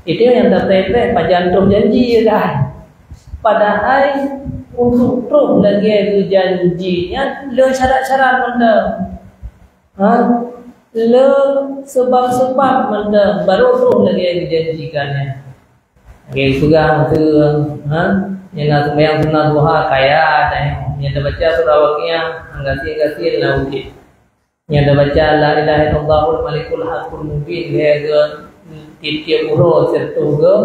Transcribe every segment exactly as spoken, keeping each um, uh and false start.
Itu nyang tapreh-preh pajan troh janji, ya kan? Padahai untuk troh lagèe geujanji nyan le syarat-syarat mantong. Ha? Le sebab-sebab mantong baru troh lagèe geujanjikan nyan. Lagèe peugah tu, ha? Nyang na sembahyang sunat duha kaya, nyang tabaca surah Waqiah, gasien-gasien na udép. Nyang tabaca la ilaha illallahul malikul haqqul mubin, lhèe tiep-tiep uroe sireutoh goe,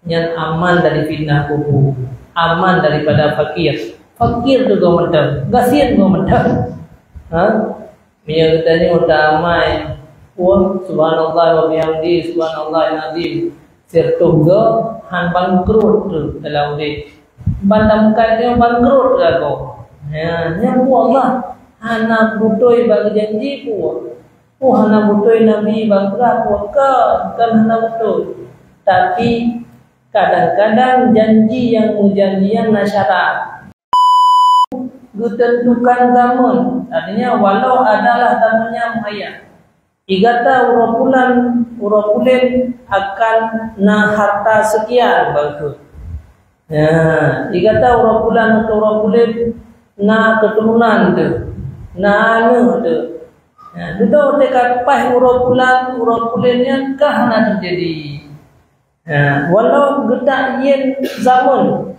nyan aman dari fitnah kubu, aman daripada fakir. Fakir tu goe mantong, gasien goe mantong. Ha? Meunyoe geutanyoe tamai, wah, subhanallah wa bihamdi, subhanallahil azim. Sireutoh goe han bangkrot tu dalam udép. Ban tameukat nyoe bangkrot lagoe. Ya, nyan peue Allah hana beutôi bak geujanji peue. Oh, hana beutôi Nabi bak peugah peue, kon, kon hana beutôi. Tapi kadang-kadang janji nyang meujanjian na syarat. Geuteuntukan zaman, artinya walau adalah zamannya maya. Di gata uroe bulan, uroe buleuen akan na harta sekian baru. Ya, di gata uroe bulan atau uroe buleuen na keturunan tu, na aneuk tu. Ya, dudoe teuka paih uroe bulan, uroe buleuen nyan ka hana teujadi. Ya, walau geutak yen zaman,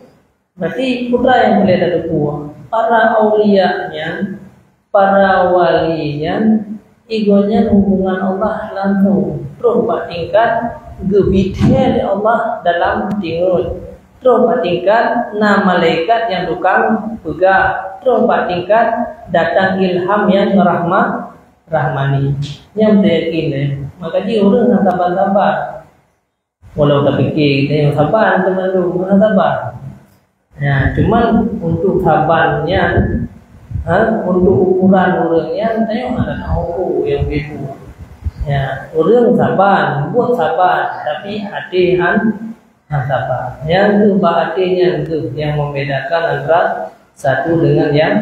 berarti peue nyang boleh tateupeue, para aulia nyan, para wali nyan, igoe nyan hubungan Allah langsung, troh bak tingkat geubithée lé Allah dalam tingeut, troh bak tingkat na malaikat nyang tukang peugah, troh bak tingkat datang ilham nyang rahma-, rahmani. Nyang teuyakin, eh, maka jih ureuëng nyang sabar-sabar. Walau tapike kita nyang sabar, teuma tu mana sabar. Ya, cuman untuk sabar nyan, ha, untuk ukuran ureuëng nyan, tengok ada tahu yang begitu. Ya, ureuëng sabar, buat sabar, tapi hati han, han sabar. Yang tu bak hati nyan tu yang membedakan antara satu dengan yang,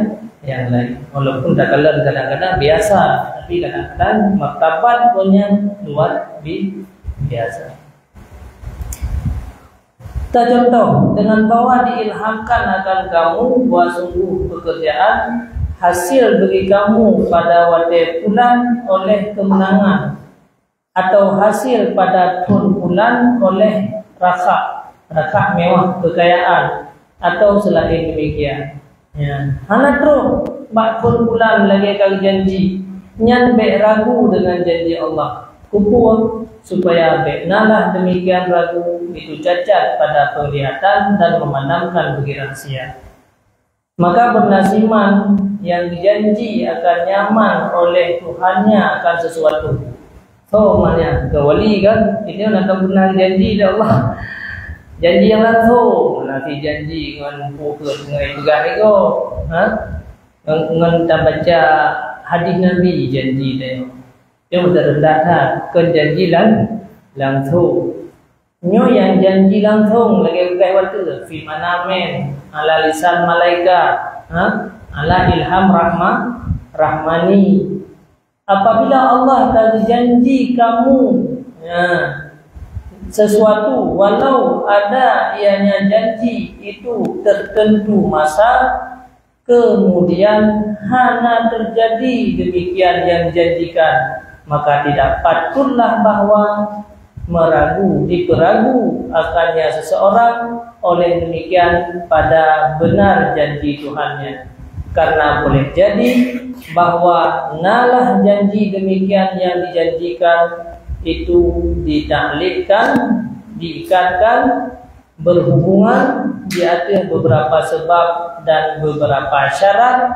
yang lain. Walaupun takalon kadang-kadang biasa, tapi kadang-kadang martabat pun nyan luar bi-, biasa. Tacontoh, dengan bahwa diilhamkan akan kamu bahwa sungguh pekerjaan hasil bagi kamu pada watée pulan oleh kemenangan, atau hasil pada thon pulan oleh rakhak, rakhak mewah, kekayaan, atau selain demikian. Ya. Hana trok bak thon bulan lagée ka geujanji, nyan bék ragu dengan janji Allah. Keupeue? Supaya bék nalah demikian ragu, itu cacat pada penglihatan dan memadamkan bagi rahsia. Maka beunasiman nyang geujanji akan nyaman oleh Tuhannya akan sesuatu. Tho, makna keu wali kan, itu na ka beuna janji lé Allah. Janji nyang langsung, na si janji ngon pukon ngon peugah ego, ha? Ngon, ngon tabaca hadis Nabi janji teuh. Nyoe teuredah that, kon janji lang-, langsung. Nyoe nyang janji langsung lagée peugah watée fi manamin, ala lisan malaikat, ha? Ala ilham rahma-, rahmani. Apabila Allah ka geujanji kamu, ya, sesuatu, walau ada ianya janji itu tertentu masa, kemudian hana terjadi demikian yang dijanjikan, maka tidak patutlah bahwa meragu, diperagu akannya seseorang oleh demikian pada benar janji Tuhannya. Karena boleh jadi bahwa nalah janji demikian yang dijanjikan itu ditaklikkan, diikatkan, berhubungan di ateueh beberapa sebab dan beberapa syarat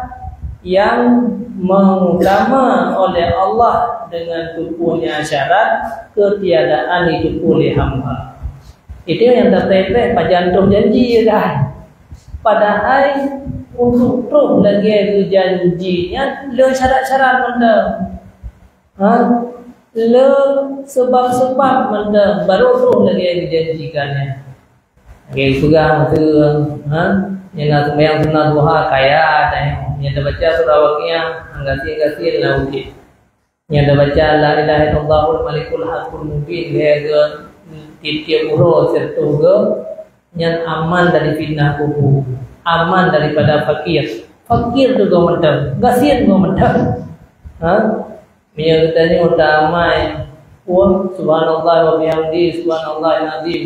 yang mengutama oleh Allah dengan tukuhnya syarat ketiadaan itu oleh hamba. Itu yang terpepeh pajan troh janji, ya kan? Padahai untuk troh lagée geujanji nyan le syarat-syarat mantong. Ha? Le sebab-sebab mantong baru troh lagée geujanjikan nyan. Lagée peugah tu, ha? Nyang na sembahyang sunat duha kaya, nyang tabaca surah Waqiah, gasien-gasien na udép. Nyang tabaca la ilaha illallahul malikul haqqul mubin, lhèe geu-, Tiep-tiep uroe sireutoh goe, nyan aman dari fitnah kubu, aman daripada fakir. Fakir tu goe mantong, gasien goe mantong. Ha? Meunyoe geutanyoe tamai, wah, subhanallah wa bihamdi, subhanallahil azim,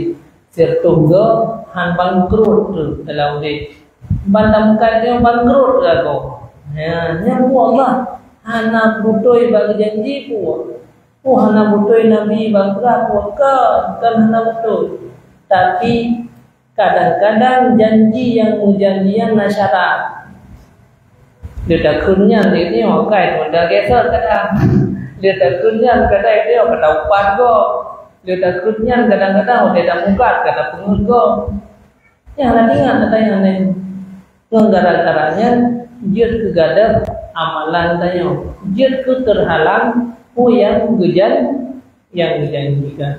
sireutoh goe, han bangkrot tu dalam udép. Ban tameukat nyoe bangkrot lagoe. Ya, nyan peue Allah hana beutôi bak geujanji peue. Oh, hana beutôi Nabi bangkrot peue? Kon, kon hana beutôi. Tapi kadang-kadang janji nyang meujanjian na syarat. Lé takheun nyan di nyoe, kai teumeunda geser kadang. Lé takheun nyan kadang di nyoe ka taupat gob. Lé takheun nyan kadang-kadang watée tamukat ka tapeungeuet gob. Nyang hana ingat ata nyang laén. Ngon gara-gara nyan jeuet keu gadôh amalan tanyoe. Jeuet keu teuhalang peue nyang geujan-, nyang geujanjikan.